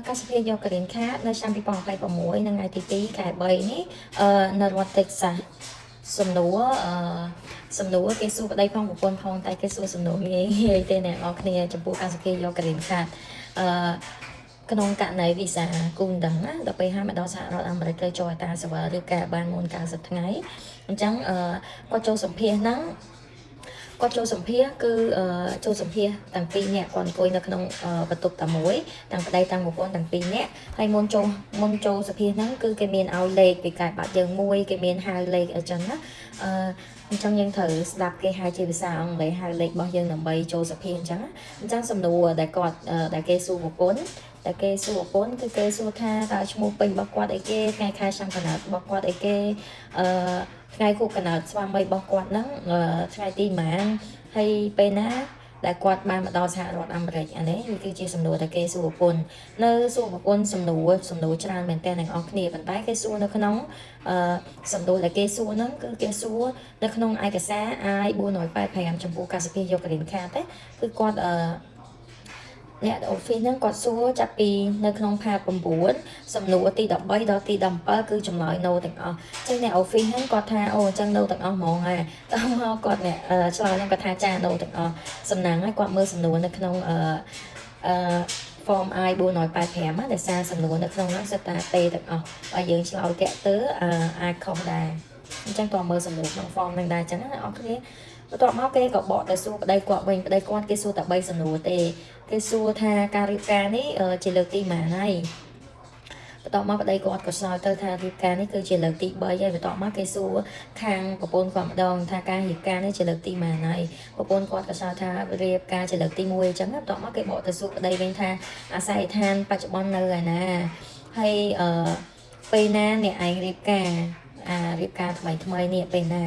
ការសម្ភាសយក Green Card នៅឆ្នាំ2026នៅថ្ងៃទី2ខែ3នេះនៅរដ្ឋ Texas សំណួរអឺសំណួរគេសួរប្តីផងប្រពន្ធផងតែគេសួរសំណួរងាយងាយទេអ្នកនរគ្នាចំពោះការសម្ភាសយក Green Card ក្នុងករណីវីសាគូដណ្ដឹងណាដល់ពេលហើយមកដល់សហរដ្ឋអាមេរិកត្រូវចូលអត្រាសេវាឬការបានមុន90ថ្ងៃអញ្ចឹងអឺគាត់ចូលសម្ភាសហ្នឹងគាត់ចូលសម្ភាសគឺចូលសម្ភាសទាំងពីរនាក់គាត់អង្គុយនៅក្នុងបន្ទប់តែមួយទាំងប្តីទាំងប្រពន្ធទាំងពីរនាក់ហើយមុនចូលសម្ភាសហ្នឹងគឺគេមានឲ្យលេខវិក័យប័ត្រយើងមួយគេមានហៅលេខអញ្ចឹងណាអញ្ចឹងយើងត្រូវស្ដាប់គេហៅជាភាសាអង់គ្លេសហៅលេខរបស់យើងដើម្បីចូលសម្ភាសអញ្ចឹងណាអញ្ចឹងសំណួរដែលគាត់ដែលគេសួរប្រពន្ធតែគេសួរប្រពន្ធគឺគេសួរថាតើឈ្មោះពេញរបស់គាត់អីគេថ្ងៃខែឆ្នាំកំណើតរបស់គាត់អីគេថ្ងៃខួបកំណើតស្វាមីរបស់គាត់ហ្នឹងថ្ងៃទីប៉ុន្មានហើយពេលណាដែលគាត់បានមកដល់សហរដ្ឋអាមេរិកអានេះវាគឺជាសំណួរដែលគេសួរប្រពន្ធនៅសួរប្រពន្ធសំណួរច្រើនមែនទែនទាំងអស់គ្នាប៉ុន្តែគេសួរនៅក្នុងសំណួរដែលគេសួរហ្នឹងគឺគេសួរនៅក្នុងឯកសារ I-485 ចំពោះការសម្ភាសយក Green Card ទេគឺគាត់អ្នក office ហ្នឹងគាត់សួរចាប់ពីនៅក្នុង part 9សំណួរទី13ដល់ទី17គឺចម្លើយ no ទាំងអស់អញ្ចឹងអ្នក office ហ្នឹងគាត់ថាអូអញ្ចឹង no ទាំងអស់ហ្មងហើយតមកគាត់អ្នកឆ្លើយហ្នឹងគាត់ថាចា no ទាំងអស់សំណាងហើយគាត់មើលសំណួរនៅក្នុងអឺ form I-485 ណាដែលសារសំណួរនៅក្នុងហ្នឹងសុទ្ធតែទេទាំងអស់បើយើងឆ្លើយតាក់ទៅអាចខុសដែរអញ្ចឹងតើមើលសំណួរក្នុង form ហ្នឹងដែរអញ្ចឹងណាអ្នកនរគ្នាបន្ទាប់មកគេក៏បកទៅសួរប្តីគាត់វិញប្តីគាត់គេសួរតែ3សំណួរទេគេសួរថាការរៀបការនេះជាលើកទីប៉ុន្មានហើយបន្ទាប់មកប្តីគាត់ក៏ឆ្លើយទៅថារៀបការនេះគឺជាលើកទី3ហើយបន្ទាប់មកគេសួរខាងប្រពន្ធគាត់ម្ដងថាការរៀបការនេះជាលើកទីប៉ុន្មានហើយប្រពន្ធគាត់ក៏ឆ្លើយថារៀបការជាលើកទី1អញ្ចឹងបន្ទាប់មកគេបកទៅសួរប្តីវិញថាអាស័យដ្ឋានបច្ចុប្បន្ននៅឯណាហើយពេលណាអ្នកឯងរៀបការអារៀបការថ្មីថ្មីនេះពេលណា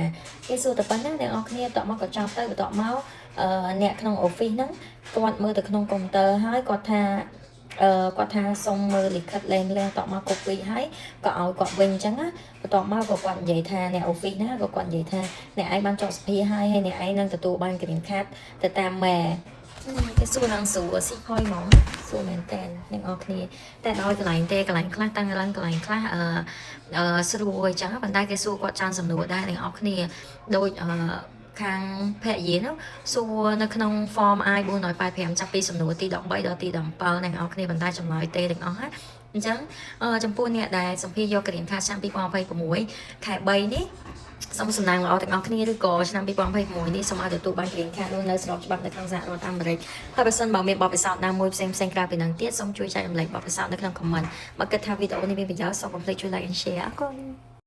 គេសួរតែប៉ុណ្ណាអ្នកនរគ្នាបន្ទាប់មកក៏ចប់ទៅបន្ទាប់មកអ្នកក្នុង office ហ្នឹងគាត់មើលទៅក្នុងកុំព្យូទ័រហើយគាត់ថាសុំមើលលិខិតលែងលះតមក copy ហើយក៏ឲ្យគាត់វិញអញ្ចឹងណាបន្ទាប់មកក៏គាត់និយាយថាអ្នក office ណាក៏គាត់និយាយថាអ្នកឯងបានចុះសភាហើយហើយអ្នកឯងនឹងទទួលបាន green card ទៅតាមម៉ែគេសួរឡើងស្រួលស៊ីផុយហ្មងសួរមែនតើអ្នកនរគ្នាតែដោយកន្លែងទេកន្លែងខ្លះតាំងឡើងកន្លែងខ្លះអឺអឺស្រួលអញ្ចឹងប៉ុន្តែគេសួរគាត់ច្រើនសំណួរដែរអ្នកនរគ្នាដូចខាងភរិយានោះសួរនៅក្នុង form I-485 ចាប់ពីសំណួរទី13ដល់ទី17អ្នកនរគ្នាប៉ុន្តែចម្លើយទេទាំងអស់ណាអញ្ចឹងចំពោះអ្នកដែលសម្ភាសយក Green Card ឆ្នាំ2026ខែ3នេះសូមសំណាងល្អទាំងអស់គ្នាឬក៏ឆ្នាំ2026នេះសូមឲ្យទទួលបាន Green Card នោះនៅស្របច្បាប់នៅក្នុងសហរដ្ឋអាមេរិកហើយបើសិនបើមានបទពិសោធន៍ណាមួយផ្សេងផ្សេងក្រៅពីនឹងទៀតសូមជួយចែករំលែកបទពិសោធន៍នៅក្នុង comment បើគិតថាវីដេអូនេះមានប្រយោជន៍សូមកុំភ្លេចជួយ like and share អរគុណ។